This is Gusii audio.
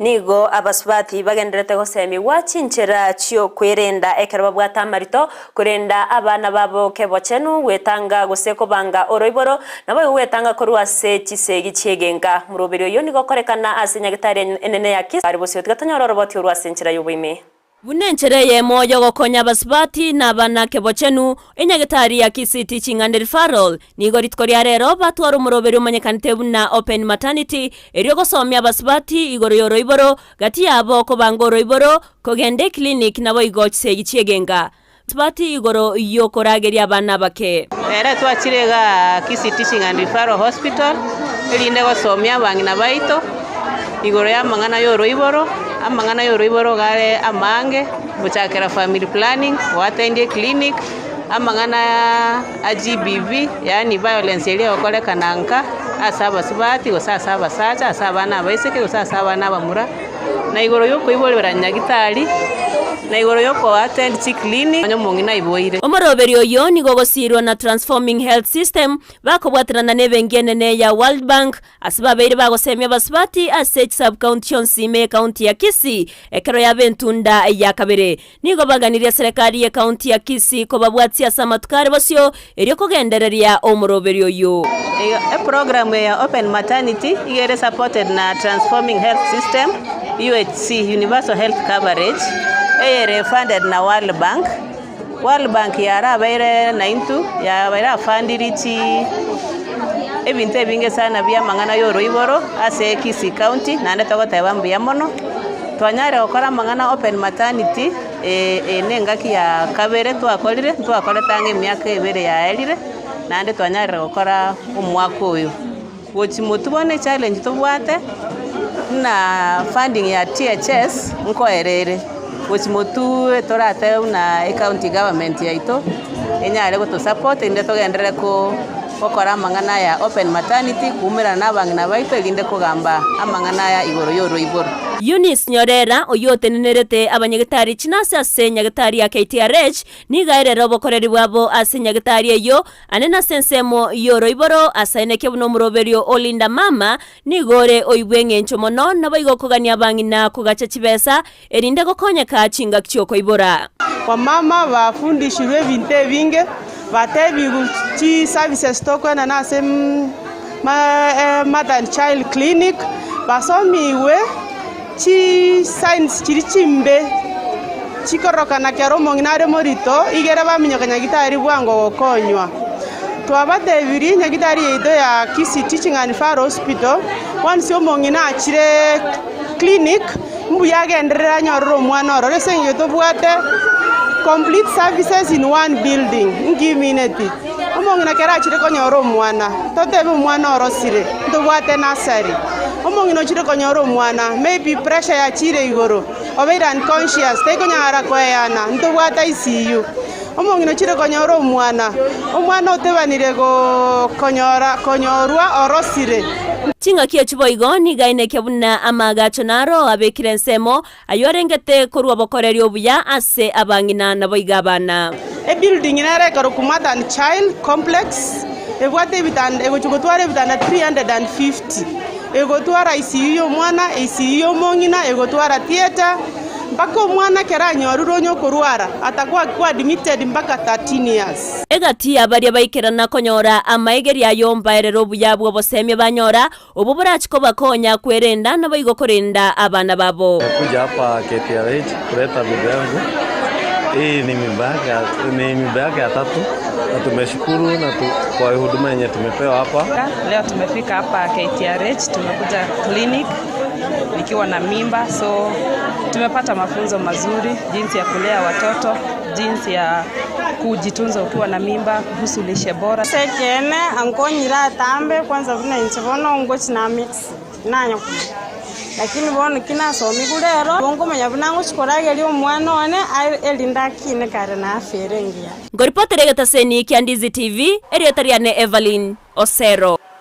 Nigo abasubati bagendererete gosemigwa chinchera chi'okwerenda ekero babwate amarito, korenda abana babo kebochenu, gwetanga gose kobanga oroiboro, naboigo gwetanga korwa ase chisegi chi'egenka. Moroberi oyio nigo okorekana ase nyagetari enene ya Kisii. Bosio tiga tonyore oroboti orwo ase enchera y'oboime. Buna enchera eyemo y'ogokonya abasubati na abana kebochenu, enyagetari ya Kisii Teaching and Referral nigo rituko ria rero batwara omoroberi omanyekanete buna Open Maternity erio gosomia abasubati igoro y'oroiboro, gati yabo kobanga oroiboro, kogenda eclinic naboigo chisegi chi'egenka. Abasubati igoro y'okorageria abana abake. Ere twachire igaa Kisii Teaching and Referral Hospital erinde gosomia abang'ina baito igoro y'amang'ana y'oroiboro, amang'ana y'oroiboro iga are amange, gochakera family planning, goatendia eclinic, amang'ana a GBV yaani violence eria egokorekana nka ase abasubati gose ase abasacha, ase abana abaiseke gose ase abana abamura. Na igoro y'okoiborera nyagitari, na igoro y'okoattend chiclinic, onye omong'ina aiboire. Omoroberi oyio nigo ogosiirwa na Transforming Health System bakobwaterana nebenki enene ya World Bank ase babeire bagosemia abasubati ase chisub-county chionsi ime y'ecounty ya Kisii ekero yaba entunda ya kabere. Nigo baganirie serekari y'ecounty ya Kisii kobabwatia ase amatuko are bosio erio kogendereria omoroberi oyio. Eprogram eye ya Open Maternity iga ere supported na Transforming Health System, UHC, Universal Health Coverage, eyere funded na World Bank. World Bank yarabeire naintwe, yabeire afundiri chi ebinto ebinge sana bia amang'ana ya oroiboro ase Kisii County, naende togoteba mbuya mono. Twanyarire gokora amang'ana open maternity, eye nengaki ya kabere twakorire, ntwakorete ang'e emiaka ebere yaerire, naende twanyarire gokora omwaka oyo. Gochia motwe bono echallenge tobwate, buna funding ya THS nkoera ere, gochia motwe toratebe buna ecounty government yaito, enyare gotosupport erinde togenderere ko gokora amang'ana aya open maternity, koumerana na abang'ina baito erinde kogamba amang'ana aya igoro ya oroiboro. Eunice Nyorera, oyio otenenerete abanyagetari chinasi ase nyagetari ya KTRH, nigo aerere obokoreri bwabo ase nyagetari eyio, ane nase ensemo y'oroiboro, asaeneke buna omoroberio o Linda Mama, nigo ore oibwe eng'encho mono, naboigo okogania abang'ina kogacha chibesa, erinde gokonyeka chingaki chi'okoibora. Wamama bafundishirwe ebinto ebinge, batebigwe chiservices tokoenana ase mother and child clinic, basomigwe chisigns chiria chimbe chikororokana ekero omong'ina are morito, igere baminyoka nyagitari bwango gokonywa. Twabatebirie nyagitari yaito ya Kisii Teaching and Referral Hospital, once omong'ina achire clinic, Mbuya agenderere anyorere omwana ororo ase eng'encho tobwate complete services in one building, inki imineti? Omong'ina ekero achire konyora omwana, totebe omwana orosire, ntobwate nursery. Omong'ina ochire konyora omwana, maybe pressure yachire igoro, obeire unconscious, taikonyara koeyana, ntobwate ICU. Omong'ina ochire konyora omwana, omwana otebanire konyora konyorwa orosire. Chingaki echi boigo nigo ainekia buna amaagacho naro abekire ensemo, ayio arengete korwa obokoreri obuya ase abang'ina naboigo abana. Ebuilding nere ekorokwa Mother and Child Complex, ebwate ebitanda egochia gotwara ebitanda 350, egotwara ICU ya omwana, ICU ya omong'ina, egotwara theatre. Mpaka omwana ekero anyorire onye okorwara, atakoa admitted mpaka 13 years. Egati ya baria baikerana konyora amaegerio ayio mbaerere obuya bw'obosemia banyora, obwo borachi kobakonya kwerenda naboigo korenda abana babo. Nimekuja hapa KTRH kuleta bibi yangu. Hii ni mimba yake ni mimba yake ya tatu na tumeshukuru na tu, kwa huduma yenye tumepewa hapa. Leo tumefika hapa KTRH, tumekuja clinic nikiwa na mimba, so tumepata mafunzo mazuri jinsi ya kulea watoto, jinsi ya kujitunza ukiwa na mimba, kuhusu lishe bora. Ase ekeene ankonyire atambe kwanza buna inche bono ngochi na mix nanya komanya lakini bono ki nasomigwe rero nigo nkomanya buna ngochi korageria omwana one erinde akine kare na afya ere engiya. Ngoripotera egetaseni kia Ndizi TV, erieta riane Evelyn Osero.